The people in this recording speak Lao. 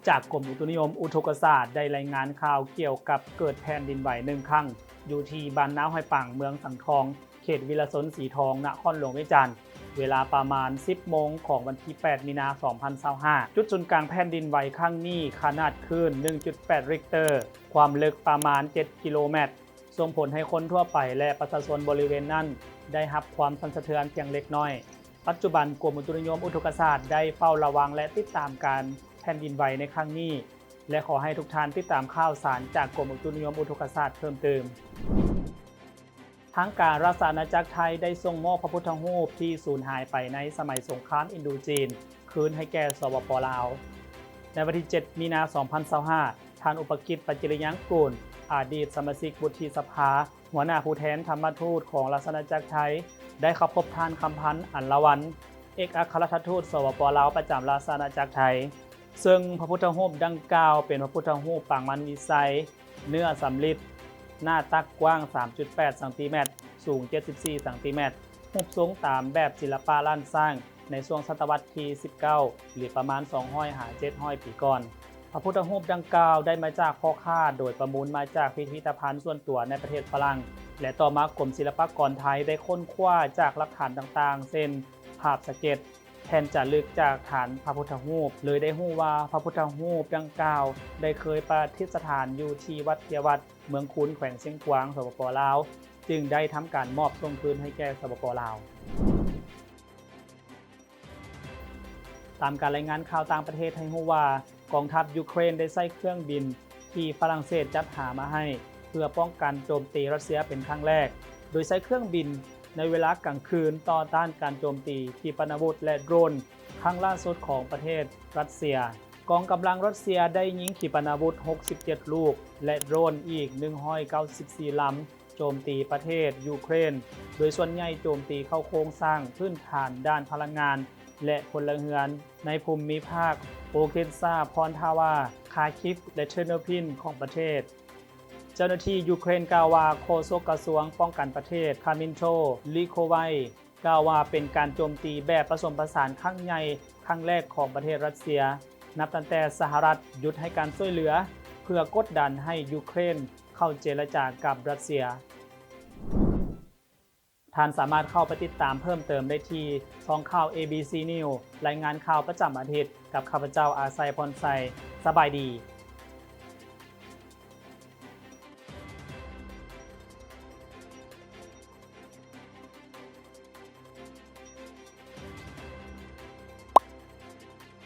ຈາກກົມອຸຕຸນິຍົມອຸທົກກະສາດ ໄດ້ລາຍງານຂ່າວກ່ຽວກັບເກີດແຜ່ນດິນໄຫວໜຶ່ງຄັ້ງ ຢູ່ທີ່ບ້ານນາຫ້ວຍປາງ ເມືອງສັງທອງ ເຂດວິລະຊົນສີທອງ ນະຄອນຫຼວງວຽງຈັນ ເວລາປະມານ ສິບໂມງ ຂອງວັນທີ ແປດ ມີນາ ສອງພັນຊາວຫ້າ. ຈຸດສູນກາງແຜ່ນດິນໄຫວຄັ້ງນີ້ ຂະໜາດຄື້ນ ໜຶ່ງຈຸດແປດ ຣິກເຕີ, ຄວາມເລິກປະມານ ເຈັດ ກິໂລແມັດ, ສົ່ງຜົນໃຫ້ຄົນທົ່ວໄປ ແລະ ປະຊາຊົນບໍລິເວນນັ້ນ ໄດ້ຮັບຄວາມສັ່ນສະເທືອນພຽງເລັກນ້ອຍ. ປັດຈຸບັນ, ກົມອຸຕຸນິຍົມອຸທົກກະສາດ ໄດ້ເຝົ້າລະວັງ ແລະ ຕິດຕາມການແຜ່ນດິນໄຫວໃນຄັ້ງນີ້ ແລະ ຂໍໃຫ້ທຸກທ່ານຕິດຕາມຂ່າວສານຈາກກົມອຸຕຸນິຍົມອຸທົກກະສາດເພີ່ມເຕີມ. ທາງການລາຊະອານາຈັກໄທ ໄດ້ສົ່ງມອບພະພຸດທະຮູບທີ່ສູນຫາຍໄປໃນສະໄໝສົງຄາມອິນໂດຈີນ ຄືນໃຫ້ແກ່ ສປປ ລາວ. ໃນວັນທີ ເຈັດ ມີນາ ສອງພັນຊາວຫ້າ, ທ່ານ ອຸປະກິດ ປັດຈິລິຍັງກຸນ ອະດີດສະມາຊິກວຸດທິສະພາ, ຫົວໜ້າຜູ້ແທນທຳມະທູດຂອງລາຊະອານາຈັກໄທ ໄດ້ເຂົ້າພົບທ່ານ ຄຳພັນ ອັນລະວັນ ເອກອັກຄະລັດຖະທູດ ສປປ ລາວ ປະຈຳລາຊະອານາຈັກໄທ. ເຊິ່ງພະພຸດທະຮູບດັ່ງກ່າວເປັນພະພຸດທະຮູບປາງມານວິໄຊ ເນື້ອສຳລິດ, ໜ້າຕັກກວ້າງ ສາມຈຸດແປດ ຊັງຕີແມັດ, ສູງ ເຈັດສິບສີ່ ຊັງຕີແມັດ, ຮູບຊົງຕາມແບບສິລະປະລ້ານຊ້າງ ໃນຊ່ວງສະຕະວັດທີ ສິບເກົ້າ ຫຼື ປະມານ ສອງຮ້ອຍ ຫາ ເຈັດຮ້ອຍ ປີກ່ອນ. ພະພຸດທະຮູບດັ່ງກ່າວໄດ້ມາຈາກພໍ່ຄ້າ ໂດຍປະມູນມາຈາກພິພິທະພັນສ່ວນຕົວໃນປະເທດຝຣັ່ງ ແລະ ຕໍ່ມາກົມສິລະປາກອນໄທໄດ້ຄົ້ນຄວ້າຈາກຫຼັກຖານຕ່າງໆ ເຊັ່ນ ພາບສະເກັດ, ແຜ່ນຈາລຶກຈາກຖານພະພຸດທະຮູບ ເລີຍໄດ້ຮູ້ວ່າພະພຸດທະຮູບດັ່ງກ່າວໄດ້ເຄີຍປະດິດສະຖານຢູ່ທີ່ວັດເພຍວັດ ເມືອງຄູນ ແຂວງຊຽງຂວາງ ສປປ ລາວ ຈຶ່ງໄດ້ທຳການມອບສົ່ງຄືນໃຫ້ແກ່ ສປປ ລາວ. ຕາມການລາຍງານຂ່າວຕ່າງປະເທດໃຫ້ຮູ້ວ່າ ກອງທັບຢູເຄຣນໄດ້ໃຊ້ເຄື່ອງບິນທີ່ຝຣັ່ງເສດຈັດຫາມາໃຫ້ ເພື່ອປ້ອງກັນໂຈມຕີຣັດເຊຍເປັນຄັ້ງແລກ, ໂດຍໃຊ້ເຄື່ອງບິນໃນເວລາກາງຄືນຕໍ່ຕ້ານການໂຈມຕີຂີປະນາວຸດ ແລະ ໂດຣນຄັ້ງລ່າສຸດຂອງປະເທດຣັດເຊຍ. ກອງກຳລັງຣັດເຊຍໄດ້ຍິງຂີປະນາວຸດ ຫົກສິບເຈັດ ລູກ ແລະ ໂດຣນອີກ ໜຶ່ງຮ້ອຍເກົ້າສິບສີ່ ລຳ ໂຈມຕີປະເທດຢູເຄຣນ, ໂດຍສ່ວນໃຫຍ່ໂຈມຕີເຂົ້າໂຄງສ້າງພື້ນຖານດ້ານພະລັງງານ ແລະ ພົນລະເຮືອນ ໃນພູມມິພາກໂອເຄນຊາ, ພອນທາວາ, ຄາຄິຟ ແລະ ເທີໂນພິນ ຂອງປະເທດ. ເຈົ້າໜ້າທີ່ຢູເຄຣນກ່າວວ່າ ໂຄສົກກະຊວງປ້ອງກັນປະເທດ ຄາມິນໂທ ລິໂຄໄວ ກ່າວວ່າເປັນການໂຈມຕີແບບປະສົມປະສານຄັ້ງໃຫຍ່ຄັ້ງແລກຂອງປະເທດຣັດເຊຍ ນັບຕັ້ງແຕ່ສະຫະລັດຢຸດໃຫ້ການຊ່ວຍເຫຼືອ ເພື່ອກົດດັນໃຫ້ຢູເຄຣນເຂົ້າເຈລະຈາກັບຣັດເຊຍ. ທ່ານສາມາດເຂົ້າໄປຕິດຕາມເພີ່ມເຕີມໄດ້ທີ່ຊ່ອງຂ່າວ ເອບີຊີ News ລາຍງານຂ່າວປະຈຳອາທິດ ກັບຂ້າພະເຈົ້າ ອາໄຊ ພອນໄຊ. ສະບາຍດີ.